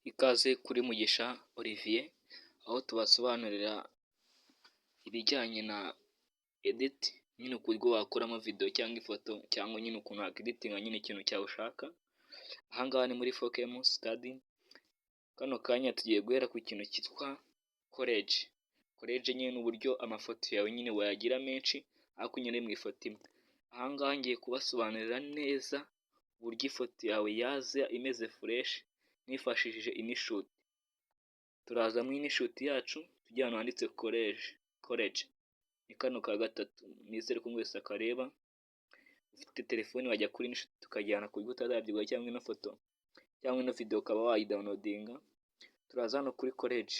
Ikaze kuri Mugisha Olivier, aho tubasobanurira ibijyanye na edit nyine, uburyo wakuramo video cyangwa ifoto, cyangwa nyine ukuntu wakeditinga nyine ikintu cyawe ushaka. Aha ngaha ni muri Fokemu Study. Kano kanya tugiye guhera ku kintu cyitwa collage. Collage nyine ni uburyo amafoto yawe nyine wayagira menshi ariko nyine mu ifoto imwe. Aha ngaha ngiye kubasobanurira neza uburyo ifoto yawe yaza imeze fresh nifashishije InShot. Turaza muri InShot yacu, tujya ahantu handitse collage. Collage ni kano ka gatatu, nizere ko buri wese akareba. Ufite telefone wajya kuri InShot, tukajyana ku buryo utazabyibwa, cyangwa ino foto cyangwa ino video ukaba wayidownloadinga. Turaza hano kuri collage,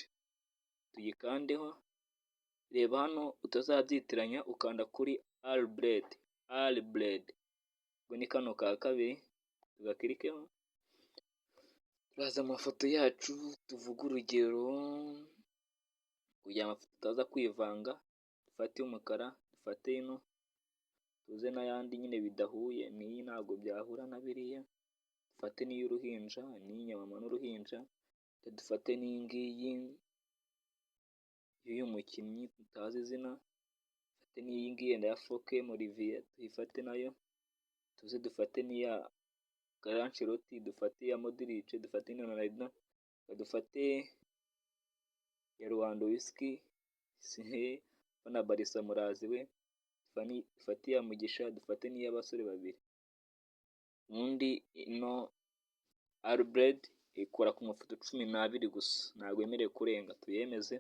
tuyikandeho. Reba hano utazabyitiranya, ukanda kuri arbled. Arbled ubwo ni kano ka kabiri, tugakirikeho. Turaza amafoto yacu, tuvuge urugero, kugira amafoto ataza kwivanga, dufate iy'umukara, dufate ino, tuze n'ayandi nyine bidahuye n'iyi, ntabwo byahura na biriya. Dufate n'iy'uruhinja, n'iy'inyamama n'uruhinja, dufate n'iyi ngiyi y'uyu mukinnyi tutazi izina, dufate n'iyi ngiyi yenda ya Fokemu Olivier, tuyifate nayo, tuze dufate n'iya Ancelotti, dufate iya Modric, dufate n'iya Ronaldo, dufate iya Lewandowski na Barca murazi we, dufate iya Mugisha, dufate n'iy'abasore babiri. Ubundi ino Albred ikora ku mafoto 12 gusa, ntabwo yemerewe kurenga. Tuyemeze.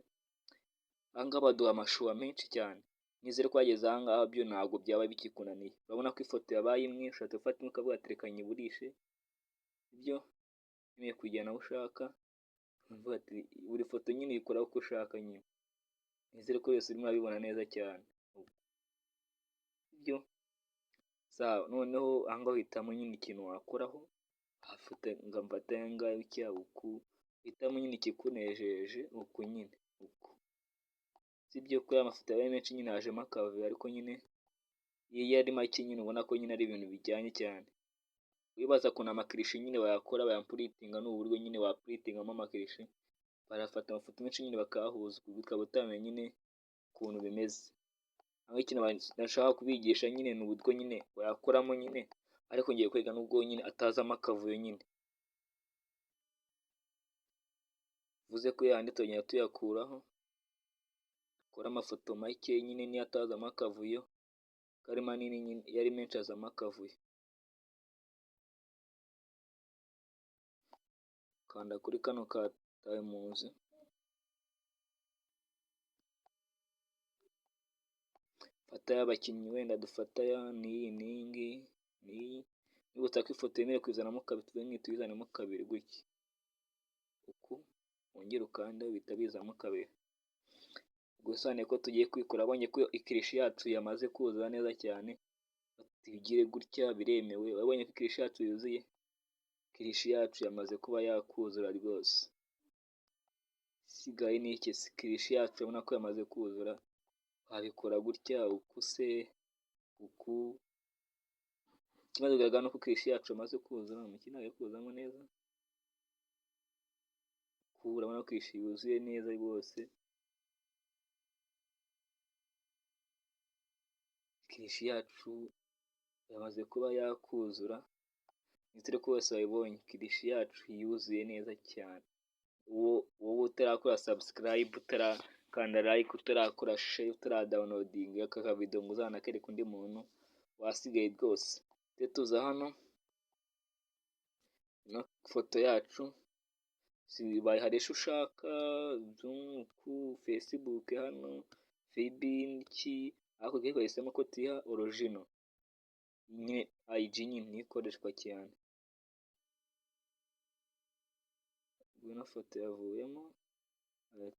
Aha ngaha baduha ama choix menshi cyane. Nizere ko wageze aha ngaha byo ntabwo byaba bikikunaniye. Urabona ko ifoto yabaye imwe, ushobora gufata imwe ukavuga ati: "Reka nyiburishe," ibyo nyine kujyana aho ushaka. Ukavuga ati buri foto nyine uyikora uko ushaka nyine. Nizere ko yose urimo urabibona neza cyane, sibyo? Sawa, noneho aha ngaha uhitamo nyine ikintu wakoraho, ngo mfate aya ngaya gutya uku, uhitamo nyine ikikunejeje uku nyine uku, sibyo? Ko amafoto yabaye menshi nyine hajemo akavuyo, ariko nyine iyo ari make nyine ubona ko nyine ari ibintu bijyanye cyane. Wibaza ukuntu ama cliché nyine bayakora, bayaprintinga, ni uburyo nyine waprintingamo ama cliché, barafata amafoto menshi nyine bakayahuza, ukaba utamenya nyine ukuntu bimeze. Aho ikintu nashaka kubigisha nyine ni uburyo nyine wayakoramo nyine, ariko ngiye kwiga n'ubwo nyine atazamo akavuyo nyine. Bivuze ko yandi tugenda tuyakuraho, dukore amafoto make nyine niyo atazamo akavuyo, kuko ari manini nyine, iyo ari menshi azamo akavuyo. Kanda kuri kano ka times, fata ay'abakinnyi wenda, dufate aya n'iyi n'iyi ngiyi n'iyi, nibutsa ko ifoto yemerewe kuyizanamo kabiri, tuvuge nk'iyi tuyizanemo kabiri gutya, uku wongere ukandeho bihita bizamo kabiri. Ubwo bisobanuye ko tugiye kwikora, abonye ko i cliché yacu yamaze kuzura neza cyane, tuyigire gutya biremewe, wabonye ko i cliché yacu yuzuye, cliché yacu yamaze kuba yakuzura rwose. Isigaye ni iki se? Cliché yacu urabona ko yamaze kuzura, wabikora gutya uku se, uku, ikimaze kugaragara ni uko cliché yacu yamaze kuzura, ntabwo iri kuzamo neza, uku urabona ko cliché yuzuye neza rwose, cliché yacu yamaze kuba yakuzura, nizere ko bose babibonye, cliché yacu yuzuye neza cyane. Wowe utarakora subscribe, utarakanda like, utarakora share, utaradownloadinga aka kavideo ngo uzanakereke undi muntu, wasigaye rwose. Tujye tuza hano, ino foto yacu hari icyo ushaka, uku Facebook hano, iki, ariko twe twahisemo ko tuyiha original, nyine IG nyine niyo ikoreshwa cyane. Ino foto yavuyemo,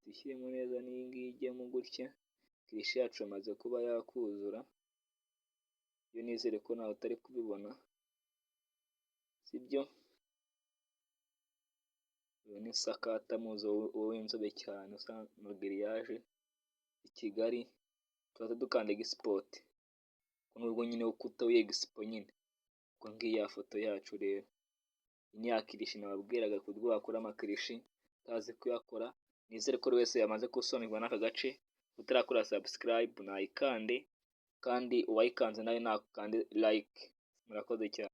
tuyishyiremo neza n'iyi ngiyi ijyemo gutya, cliché yacu yamaze kuba yakuzura, yo nizere ko nawe utari kubibona, sibyo? Uyu ni Sakata muzi w'inzobe cyane usa na giriyaje i Kigali, tuba dukanda export, nubwo nyine ukuta wiyegisipo nyine, ubwo ngiyi ya foto yacu rero. Ni ya cliché nababwiraga, ku buryo wakora ama cliché utazi kuyakora. Nizere ko buri wese yamaze gusobanukirwa n'aka gace. Utarakora subscribe nayikande, kandi uwayikanze nawe nakande like. Murakoze cyane.